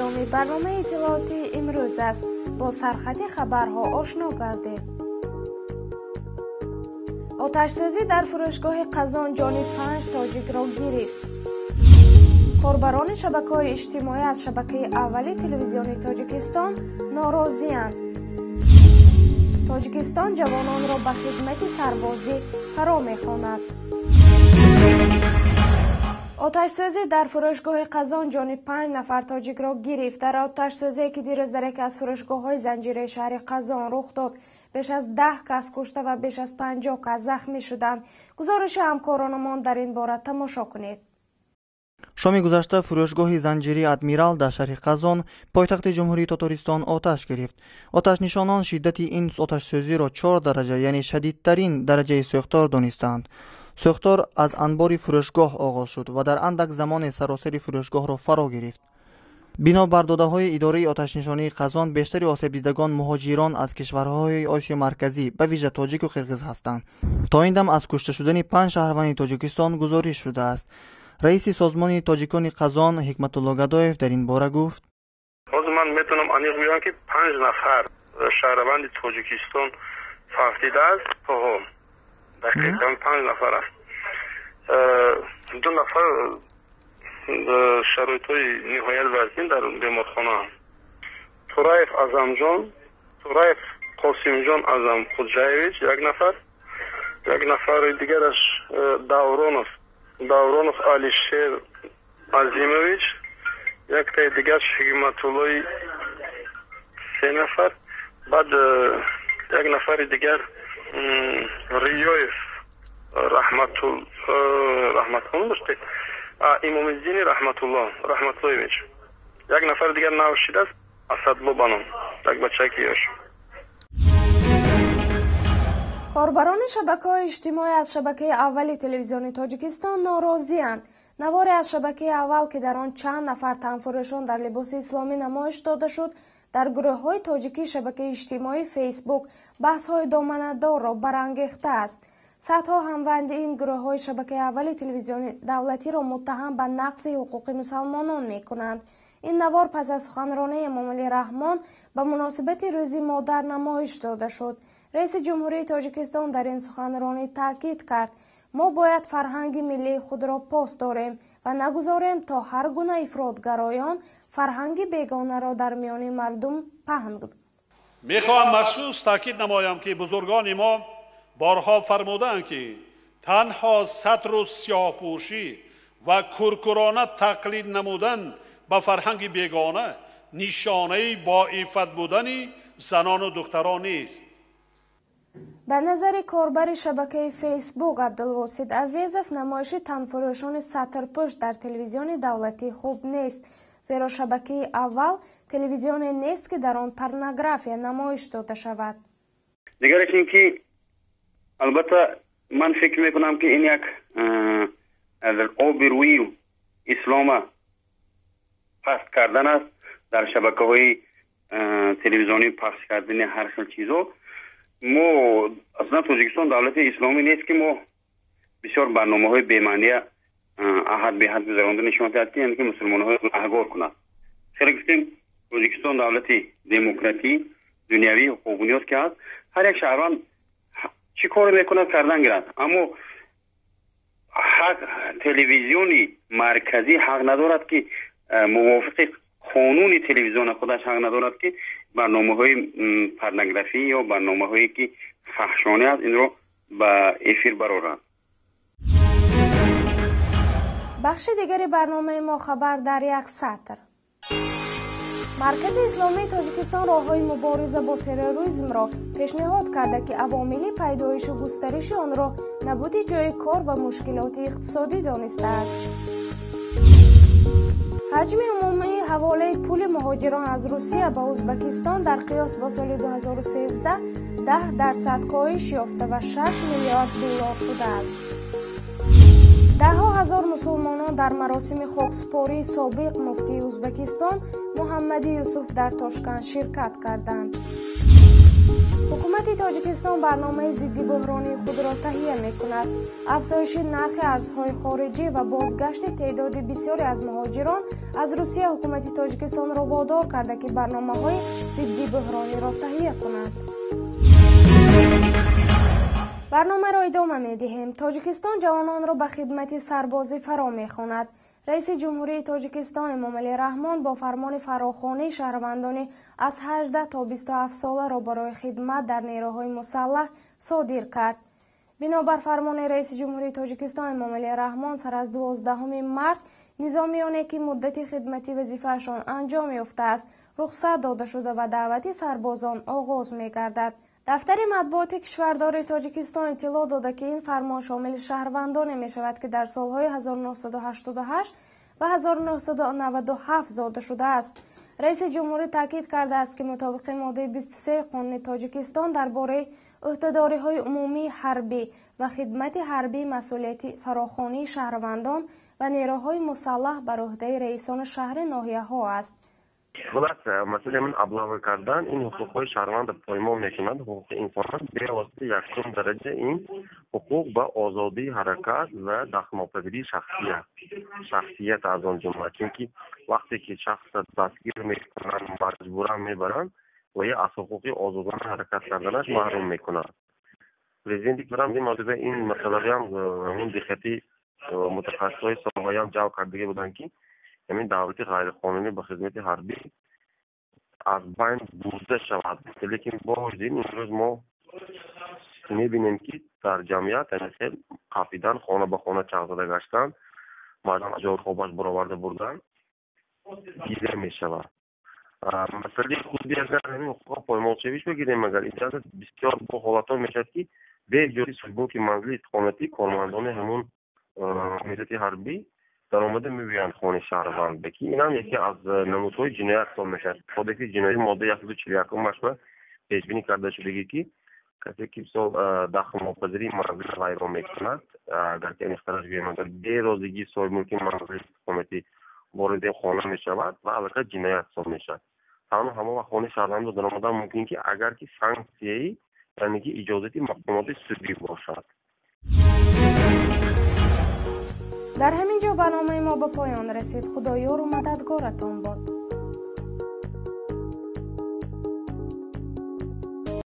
давоми барномаи иттилоотии имрӯз аст. Бо сархати хабарҳо ошно гардед. Оташсӯзӣ дар фурӯшгоҳи Қазон ҷони 5 тоҷикро гирифт. Корбарони шабакаҳои иҷтимоӣ аз шабакаи аввали телевизиони Тоҷикистон норозиянд. Тоҷикистон ҷавононро ба хидмати сарбозӣ фаро мехонад. Оташсӯзӣ дар фурӯшгоҳи Қазон ҷони 5 нафар тоҷикро гирифт. Дар оташсӯзие, ки дирӯз дар яке аз фурӯшгоҳҳои занҷираи шаҳри Қазон рух дод, беш аз 10 кас кушта ва беш аз 50 кас захмӣ шуданд. Гузориши ҳамкоронамон дар ин бора тамошо кунед. Шоми гузашта фурӯшгоҳи занҷирии Адмирал дар шаҳри Қазон, пойтахти Ҷумҳурии Тотористон, оташ гирифт. Оташнишонон шиддати ин оташсӯзиро 4 дараҷа, яъне шадидтарин дараҷаи сӯхтор донистаанд. Сӯхтор аз анбори фурӯшгоҳ оғоз шуд ва дар андак замоне саросари фурӯшгоҳро фаро гирифт. Бино бар додаҳои идораи оташнишонии Қазон, бештари осебдидагон муҳоҷирон аз кишварҳои Осиёи Марказӣ, ба вижа тоҷику қирғиз ҳастанд. То ин дам аз кушта шудани 5 шаҳрванди Тоҷикистон гузориш шудааст. Раиси созмони тоҷикони Қазон Ҳикматулло Гадоев дар ин бора гуфт: Ҳозир ман метавонам аниқ гӯям, ки 5 нафар шаҳрванди Тоҷикистон фавтидааст. То ҳол дақиқан 5 нафар аст. 2 нафар шароитҳои ниҳоят вазнин дар беморхонаанд. Тураев Азамҷон, Тураев Қосимҷон Азам Хуҷаевич як нафар, як нафари дигараш Давронов Алишер Азимович, яктаи дигар Ҳикматуллои, 3 нафар, баъд як нафари дигар Риёев Раҳматулло, Имомиддини Раҳматулло Раҳматуллоевич, як нафари дигар нав шидааст, Асадло ба ном, як бачаки ёш. Корбарони шабакаҳои иҷтимоӣ аз шабакаи аввали телевизиони Тоҷикистон норозиянд. Наворе аз шабакаи аввал, ки дар он чанд нафар танфурӯшон дар либоси исломӣ намоиш дода шуд, дар гурӯҳҳои тоҷикии шабакаи иҷтимоии Фейсбук баҳсҳои доманадорро барангехтааст. Садҳо ҳамванди ин гурӯҳҳои шабакаи аввали телевизиони давлатиро муттаҳам ба нақзи ҳуқуқи мусалмонон мекунанд. Ин навор пас аз суханронии Эмомалӣ Раҳмон ба муносибати Рӯзи модар намоиш дода шуд. Раиси Ҷумҳурии Тоҷикистон дар ин суханронӣ таъкид кард: мо бояд фарҳанги миллии худро пос дорем ва нагузорем, то ҳар гуна ифротгароён фарҳанги бегонаро дар миёни мардум паҳн. Мехоҳам махсус таъкид намоям, ки бузургони мо борҳо фармудаанд, ки танҳо сатру сиёҳпӯшӣ ва куркурона тақлид намудан ба фарҳанги бегона нишонаи боиффат будани занону духтарон нест. Ба назари корбари шабакаи Фейсбук Абдулвосид Авезов, намоиши танфурӯшони сатрпӯш дар телевизиони давлатӣ хуб нест, зеро шабакаи аввал телевизионе нест, ки дар он порнография намоиш дода шавад. Дигараш ин ки албатта ман фикр мекунам, ки ин як обрӯи ислома паст кардан аст. Дар шабакаҳои телевизионӣ пахш кардани ҳар хел чизо, мо аслан Тоҷикистон давлати исломӣ нест, ки мо бисёр барномаҳои бемаъния аҳад беҳад гузаронда нишон диҳад, ки яъне ки мусулмонҳоро гунаҳгор кунад. Хеле гуфтем, Тоҷикистон давлати демократӣ, дунявӣ, ҳуқуқбунёд ки ҳаст, ҳар як шаҳрванд чӣ коре мекунад, кардан гирад, аммо ҳақ телевизиони марказӣ ҳақ надорад, ки мувофиқи қонуни телевизиона худаш ҳақ надорад, ки барномаҳои порнографӣ ё барномаҳое ки фаҳшонӣ аст, инро ба эфир барорад. Бахши дигари барномаи мо «Хабар дар як сатр». Маркази исломии Тоҷикистон роҳҳои мубориза бо терроризмро пешниҳод карда, ки авомили пайдоишу густариши онро набуди ҷойи кор ва мушкилоти иқтисодӣ донистааст. Ҳаҷми умумии ҳаволаи пули муҳоҷирон аз Русия ба Ӯзбекистон дар қиёс бо соли 2013 10% коҳиш ёфта ва 6 миллиард доллар шудааст. Даҳҳо ҳазор мусулмонон дар маросими хоксупории собиқ муфтии Ӯзбекистон Муҳаммади Юсуф дар Тошканд ширкат карданд. Ҳукумати Тоҷикистон барномаи зидди буҳронии худро таҳия мекунад. Афзоиши нархи арзҳои хориҷӣ ва бозгашти теъдоди бисёре аз муҳоҷирон аз Русия ҳукумати Тоҷикистонро водор карда, ки барномаҳои зидди буҳрониро таҳия кунад. Барномаро идома медиҳем. Тоҷикистон ҷавононро ба хидмати сарбозӣ фаро мехонад. Раиси Ҷумҳурии Тоҷикистон Эмомалӣ Раҳмон бо фармони фарохонии шаҳрвандони аз 18 то 27 соларо барои хидмат дар нерӯҳои мусаллаҳ содир кард. Бинобар фармони Раиси Ҷумҳурии Тоҷикистон Эмомалӣ Раҳмон сар аз 12 март низомиёне ки муддати хидмати вазифаашон анҷом ёфтааст, рухсат дода шуда ва даъвати сарбозон оғоз мегардад. Дафтари матбуоти кишвардори Тоҷикистон иттилоъ дода, ки ин фармон шомили шаҳрвандоне мешавад, ки дар солҳои 1988 ва 1997 зода шудааст. Раиси ҷумҳурӣ таъкид кардааст, ки мутобиқи моддаи 23 қонуни Тоҷикистон дар бораи ӯҳдадориҳои умумии ҳарбӣ ва хидмати ҳарбӣ масъулияти фарохонии шаҳрвандон ва нерӯҳои мусаллаҳ бар ӯҳдаи раисони шаҳри ноҳияҳо аст. Хулоса, масъалаи ман облава кардан ин ҳуқуқҳои шаҳрвандро поймол мекунад, ҳуқуқи инсонро бевосита якум дараҷа ин ҳуқуқ ба озодии ҳаракат ва дахлнопазирии шахсият аз он ҷумла. Чунки вақте ки шахсро дастгир мекунанд, маҷбуран мебаранд ва я аз ҳуқуқи озодона ҳаракат карданаш маҳрум мекунад. Президенти кишварам ин мавзӯъ ин масъалаам ҳамин диққати мутахассисҳои соҳаям ҷалб кардагӣ буданд, ки ҳамин даъвати ғайриқонунӣ ба хизмати ҳарбӣ аз байн бурда шавад. Лекин бо вуҷуди ин имрӯз мо мебинем, ки дар ҷамъият ҳамин хел қафидан, хона ба хона чағзада гаштан, мардам аз ҷои хобаш бароварда бурдан дида мешавад. Масъалаи худи агар ҳамин ҳуқуқҳо поймолшавиш бигирем, агар иҷозат бисёр бо ҳолатҳо мешавад, ки бе иҷозати соҳибмулки манзили истиқоматӣ кормандони ҳамун кумитати ҳарбӣ даромада мебиёянд хонаи шаҳрванд, ки инам яке аз намудҳои ҷиноят ҳисоб мешавад. Кодекси ҷиноӣ моддаи 141 ба пешбинӣ карда шудагӣ, ки касе ки мисол дахлнопазирии манзил вайрон мекунад, агар ки аниқтараш гӯем, агар берозигии соҳибмулки манзили истиқоматӣ вориди хона мешавад ва аллакай ҷиноят ҳисоб мешавад. Танҳо ҳамон вақт хонаи шаҳрвандро даромадан мумкин, ки агар ки санксияи, яъне ки иҷозати мақомоти судӣ бошад. Дар ҳамин ҷо барномаи мо ба поён расид. Худоёру мададгоратон бод.